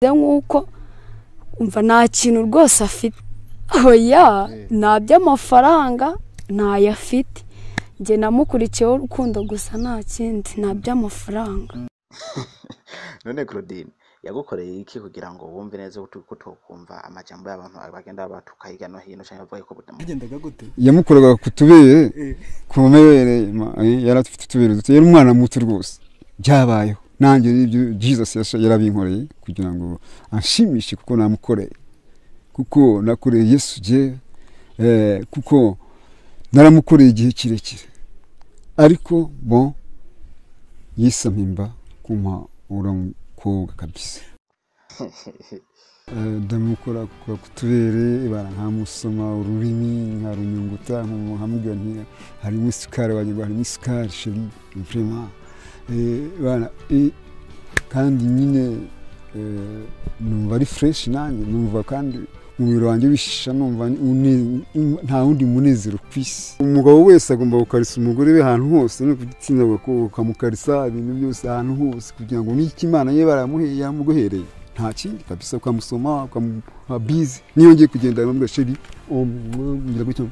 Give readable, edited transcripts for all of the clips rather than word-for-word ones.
Nk'uko umva nta kintu rwose afite, oya nta by'amafaranga ntayo afite, njye namukurikiyeho urukundo gusa nta kindi, nta by'amafaranga. None Claudine yagukoreye iki kugira ngo wumve neza ko utokumva amajambo y'abantu bagenda batuka hirya no hino canke bavuga ko Yagendaga gute? Yamukoraga ku tubere, ku mabere, yari afite utubere duto, yari umwana muto rwose. Byabayeho nanjye ibyo Jesus yarabinkoreye kugira ngo anshimishe, kuko namukoreye, kuko nakoreye Yesu je, kuko naramukoreye igihe kirekire, ariko bon Yesu ampimba kumpa uramukobwa kabisa. Ndamukora ku tubere, bara nkamusoma ururimi nkarunyunguta, nkamubwira nti harimo isukari, wagira harimo isukari chérie vraiment. Bana kandi nyine numva ari fresh, nanjye numva kandi umubiri wanjye wishisha, numva nta wundi munezero ku isi. Umugabo wese agomba gukarisa umugore we ahantu hose, no kugitsina ukamukarisa ibintu byose ahantu hose, kugira ngo n'icyo Imana ye baramuheye yamuguhereye nta kindi kabisa, ukamusoma ukamuha bize. Niyo ngiye kugenda nkamubwira chérie ngira gutya,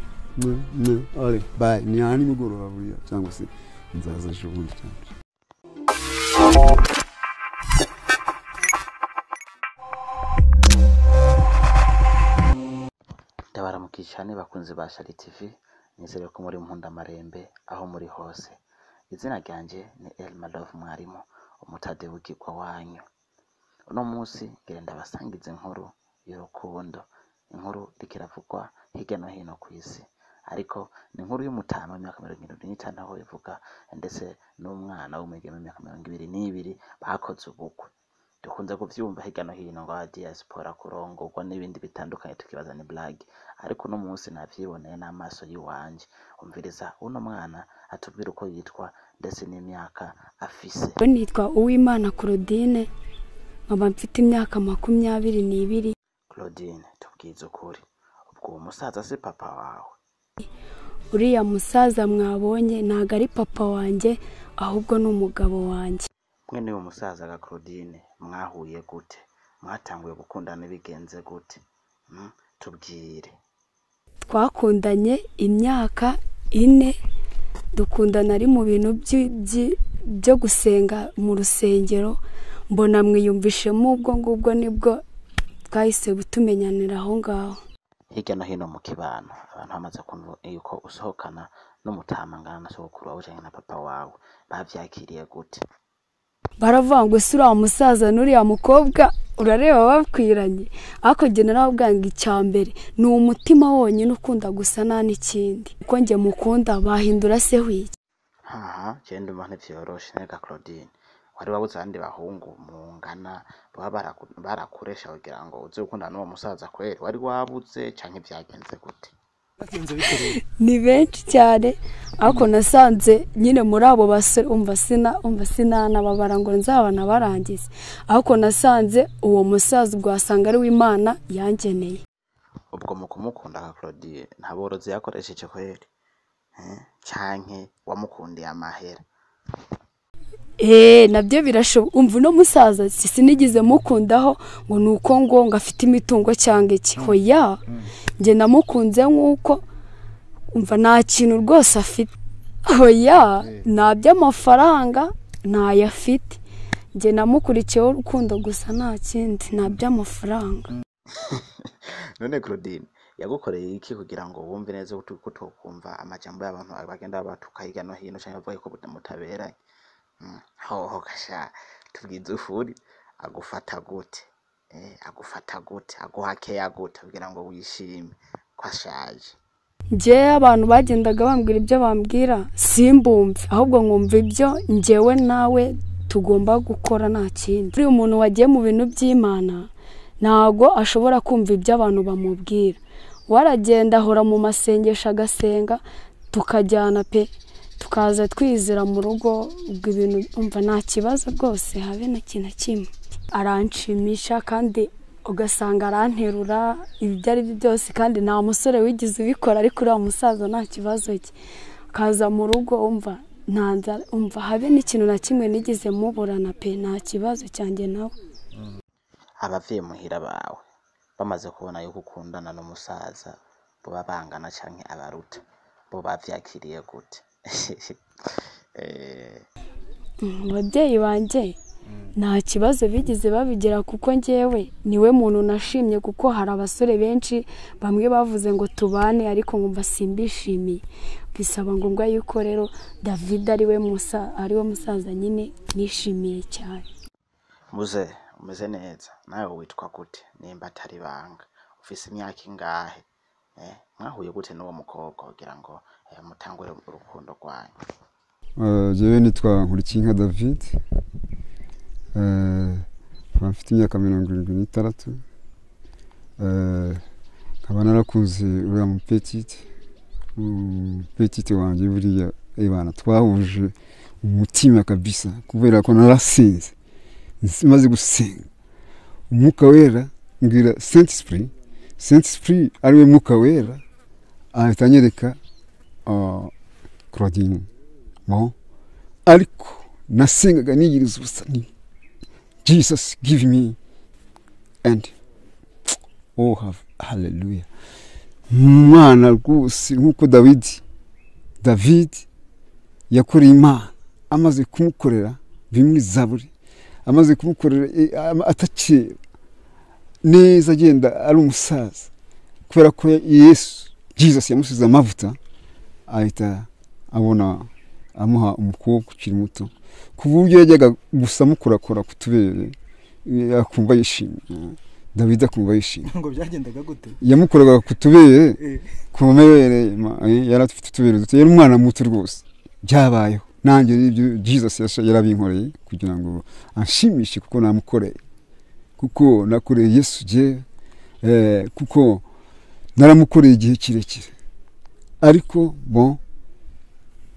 allez bye, ni aha nimugoroba buriya, cyangwa se nzaza ejo bundi cyane. Ndabaramukije cyane bakunzi ba Shari TV, nizere ko muri nkunda marembe aho muri hose. Izina ryanje ni Elma Love Mwarimu, umutade w'igikwa wanyu. Uno munsi ngenda ndabasangiza inkuru y'urukundo, inkuru iriko iravugwa hirya no hino ku isi, ariko ni inkuru y'umutama w'imyaka 75 aho ivuga, ndetse n'umwana w'umwigeme w'imyaka 22 bakoze ubukwe. Dukunze kuvyumva hirya no hino ngo aba diaspora kurongorwa n'ibindi bitandukanye, tukibaza ni blague, ariko uno munsi navyiboneye n'amaso yiwanje. Umviriza uno mwana atubwira uko yitwa ndetse n'imyaka afise. Nitwa Uwimana Claudine, nkaba mfite imyaka 22. Claudine, tubwize ukuri, ubwo uwo musaza si papa wawe? Uriya musaza mwabonye ntago ari papa wanjye, ahubwo ni umugabo wanjye. Mwene uwo musaza ga Claudine mwahuye gute? Mwatanguye gukundana bigenze gute? Tubwire. Twakundanye imyaka 4, dukundana ari mu bintu byo gusenga mu rusengero, mbona mwiyumvishemo ubwo ngubwo nibwo twahise butumenyanira aho ngaho. Hirya no hino mu kibano abantu bamaze kumva yuko usohokana n'umutama ngana na sogokuru wawe canke na papa wawe, bavyakiriye gute? Baravuga ngo ese uriya musaza n'uriya mukobwa urareba bakwiranye, ariko njye narababwira ngo icya mbere ni umutima wonyine ukunda gusa nta n'ikindi, kuko njye mukunda bahindura se wiki. Haha, je ndumva ntivyoroshe nega Claudine, wari wabuze abandi bahungu mungana baba barakuresha kugira ngo uze gukundana n'uwo musaza kweri? Wari wabuze canke vyagenze gute? Ni benshi cyane, ariko nasanze nyine muri abo basore umva sinanababara ngo nzabana barangize, ariko nasanze uwo musaza ubwo wasanga ari w'Imana yangeneye. Ubwo mu kumukunda Claudine nta borozi yakoresheje kweri? Canke wamukundiye amahera? Nabyo birashoboka. Umva uno musaza sinigeze mukundaho ngo nuko ngo afite imitungo cyangwa iki, hoya njye namukunze nk'uko umva nta kintu rwose afite, oya nta by'amafaranga ntayo afite, njye namukurikiyeho urukundo gusa nta kindi, nta by'amafaranga. None Claudine yagukoreye iki kugira ngo wumve neza ko utokumva amajambo y'abantu bagenda batuka hirya no hino canke bavuga ko mutaberanye? Hoho kasha, tubwize ukuri, agufata gute? Agufata gute? Aguha keya gute kugira ngo wishime ko ashaje? Njye abantu bagendaga bambwira ibyo bambwira simbumve, ahubwo nkumva ibyo njyewe nawe tugomba gukora nta kindi. Uriya umuntu wagiye mu bintu by'Imana ntago ashobora kumva ibyo abantu bamubwira, waragenda ahora mu masengesho agasenga, tukajyana pe, tukaza twizera mu rugo, ubwo ibintu umva nta kibazo rwose habe na kintu kimwe. Aranshimisha kandi ugasanga aranterura ibyo ari byo byose, kandi nta musore wigeze ubikora, ariko uriya musaza nta kibazo cye. Kaza mu rugo umva nta nzara, umva habe n'ikintu na kimwe nigeze muburana pe, nta kibazo cyanjye nawe. Abavyeyi muhira bawe bamaze kubona yuko ukundana n'umusaza boba bangana canke abaruta, bo bavyakiriye gute? Ababyeyi banjye nta kibazo bigeze babigira, kuko njyewe niwe muntu nashimye, kuko hari abasore benshi bamwe bavuze ngo tubane ariko nkumva simbishimiye. Bisaba ngombwa yuko rero David ariwe musa ariwe musaza nyine nishimiye cyane. Muze umeze neza, nawe witwa gute nimba atari ibanga? Ufise imyaka ingahe? Mwahuye gute n'uwo mukobwa kugira ngo mutangure urukundo rwanyu? Jewe nitwa Nkulikinka David, nkaba mfite imyaka 76, nkaba narakunze uriya mupetite wanjye. Buriya ebana twahuje umutima kabisa, kubera ko narasenze, maze gusenga Umwuka Wera mbwira Saint Esprit, Saint Esprit ariwe Mwuka Wera ahita anyereka Claudine. Bon, ariko nasengaga niyiriza ubusa nti Jesus give me and oh have hallelujah. Umwana rwose nk'uko David yakoreye Imana, amaze kumukorera bimwe Zaburi, amaze kumukorera atakireba neza, agenda ari umusaza, kubera ko Yesu Jesus yamusize amavuta, ahita abona amuha umukobwa ukiri muto, ku buryo yajyaga gusa amukorakora ku tubere akumva yishimye. David akumva yishimye. Ngo byagendaga gute? Yamukoraga ku tubere, ku mabere, yari afite utubere duto, yari umwana muto rwose. Byabayeho nanjye ibyo Jesus yarabinkoreye kugira ngo anshimishe, kuko namukoreye, kuko nakoreye Yesu je, kuko naramukoreye igihe kirekire, ariko bon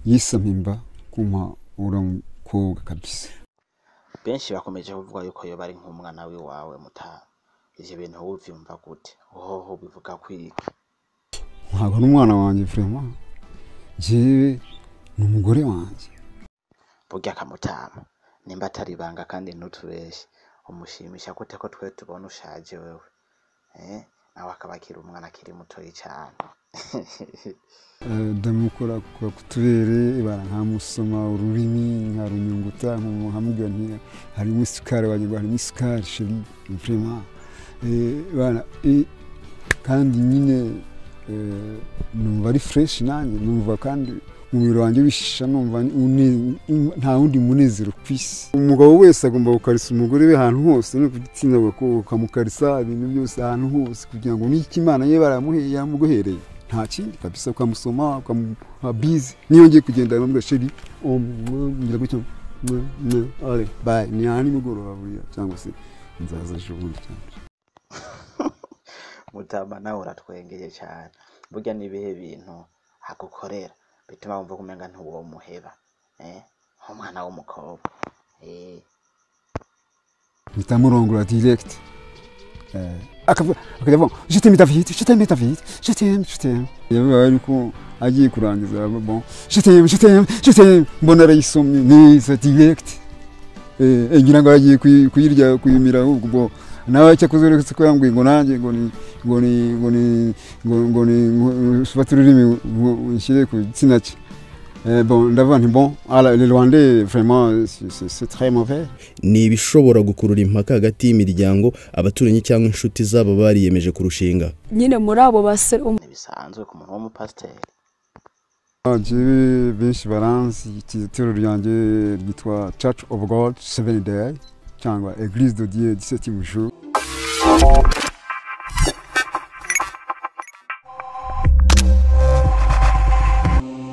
Yesu ampimba kumpa uriya mukobwa kabisa. Benshi bakomeje kuvuga yuko yoba ari nk'umwana w'iwawe mutaha. Ivyo bintu wowe uvyumva gute? Hoho bivuga kwiki? Ntabwo ari umwana wanjye vraiment, jewe ni umugore wanjye. Burya akamutama nimba atari ibanga kandi ntutubeshe, umushimisha gute ko twe tubona ushaje wewe? Nawe akaba akiri umwana akiri mutoyi cane. Ndamukora ku tubere, ibara nkamusoma ururimi, nkarunyunguta, nkamubwira nti harimo isukari, wagira ngo harimo isukari chérie vraiment. Bana kandi nyine numva ari fresh, nanjye numva kandi umubiri wanjye wishisha, numva nta wundi munezero ku isi. Umugabo wese agomba gukarisa umugore we ahantu hose, no ku gitsina ukamukarisa ibintu byose ahantu hose, kugira ngo n'icyo Imana ye baramuheye yamuguhereye nta kindi kabisa, ukamusoma ukamuha bize. Niyo ngiye kugenda nkamubwira chérie, ngira gutya, allez bye, ni aha nimugoroba buriya, cyangwa se nzaza ejo bundi cyane. Mutama nawe uratwengeye cyane. Burya n'ibihe bintu agukorera bituma wumva kumenga ntiwomuheba, nk'umwana w'umukobwa? Mpita murongora direct. Akajya avuga je t'aime David, je t'aime David, je t'aime, je t'aime. Yabaye ariko agiye kurangiza bon je t'aime, je t'aime, je t'aime, mbona arayisomye neza direct. Ngira ngo agiye kuyirya kuyimira, ahubwo nawe cyakoze uretse ko yambwiye ngo nanjye ngo ni ngo ni ngo ni ngo ngo ni ufate ururimi nshyire ku gitsina cye. Bon, ndavuga nti bon, alors les Rwandais vraiment c'est très mauvais. Ni ibishobora gukurura impaka hagati y'imiryango, abaturanyi cyangwa inshuti zabo bariyemeje kurushinga. Nyine muri abo basore Ntibisanzwe ku muntu w'umupasiteri. Jewe benshi baranzi, itorero ryanjye ryitwa Church of God Seven Day cyangwa Église de Dieu du 7e jour.